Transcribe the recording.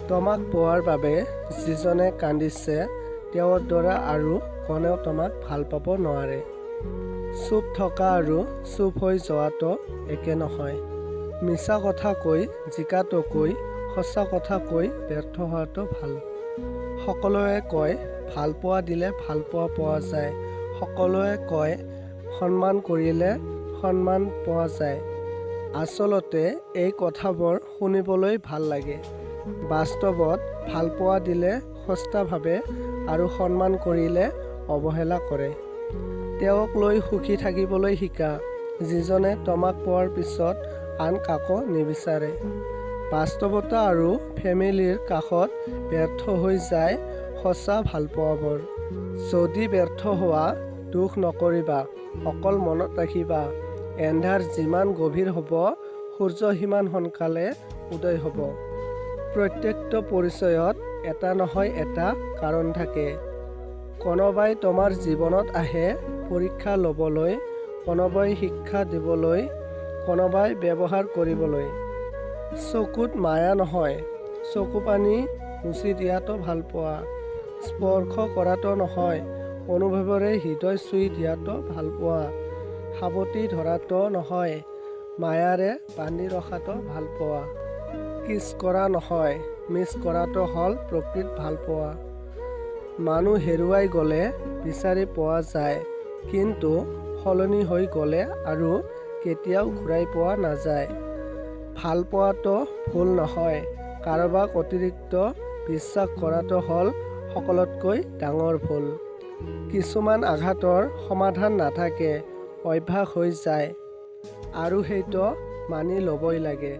তোমাক পোৱাৰ বাবে যিজনে কান্দিছে, তেওঁৰ দৰে আৰু কোনেও তোমাক ভাল পাব নোৱাৰে। চুপ থকা আৰু চুপ হৈ যোৱাটো একে নহয়। মিছা কথা কৈ জিকাতকৈ সঁচা কথা কৈ ব্যৰ্থ হোৱাটো ভাল। সকলোৱে কয়, ভালপোৱা দিলে ভালপোৱা পোৱা যায়। সকলোৱে কয়, সন্মান কৰিলে সন্মান পোৱা যায়। আচলতে এই কথাবোৰ শুনিবলৈ ভাল লাগে। বাস্তৱত ভালপোৱা দিলে সস্তা ভাবে আৰু সন্মান কৰিলে অৱহেলা কৰে। তেওঁক লৈ সুখী থাকিবলৈ শিকা, যিজনে তোমাক পোৱাৰ পিছত আন কাকো নিবিচাৰে। বাস্তৱতা আৰু ফেমিলিৰ কাষত ব্যৰ্থ হৈ যায় সঁচা ভালপোৱাবোৰ। যদি ব্যৰ্থ হোৱা, দুখ নকৰিবা। অকল মনত ৰাখিবা, এন্ধাৰ যিমান গভীৰ হ'ব, সূৰ্য সিমান সোনকালে উদয় হ'ব। প্ৰত্যেকটো পৰিচয়ত এটা নহয় এটা কাৰণ থাকে। কোনোবাই তোমাৰ জীৱনত আহে পৰীক্ষা ল'বলৈ, কোনোবাই শিক্ষা দিবলৈ, কোনোবাই ব্যৱহাৰ কৰিবলৈ। চকুত মায়া নহয়, চকুপানী মুচি দিয়াটো ভালপোৱা। স্পৰ্শ কৰাটো নহয়, অনুভৱেৰে হৃদয় চুই দিয়াটো ভালপোৱা। সাৱটি ধৰাটো নহয়, মায়াৰে বান্ধি ৰখাটো ভালপোৱা। কিছ কৰা নহয়, মিছ কৰাটো হ'ল প্ৰকৃত ভালপোৱা। মানুহ হেৰুৱাই গ'লে বিচাৰি পোৱা যায়, কিন্তু সলনি হৈ গ'লে আৰু কেতিয়াও ঘূৰাই পোৱা নাযায়। ভালপোৱাটো ভুল নহয়, কাৰোবাক অতিৰিক্ত বিশ্বাস কৰাটো হ'ল সকলোতকৈ ডাঙৰ ভুল। কিছুমান আঘাতৰ সমাধান নাথাকে, অভ্যাস হৈ যায় আৰু সেইটো মানি ল'বই লাগে।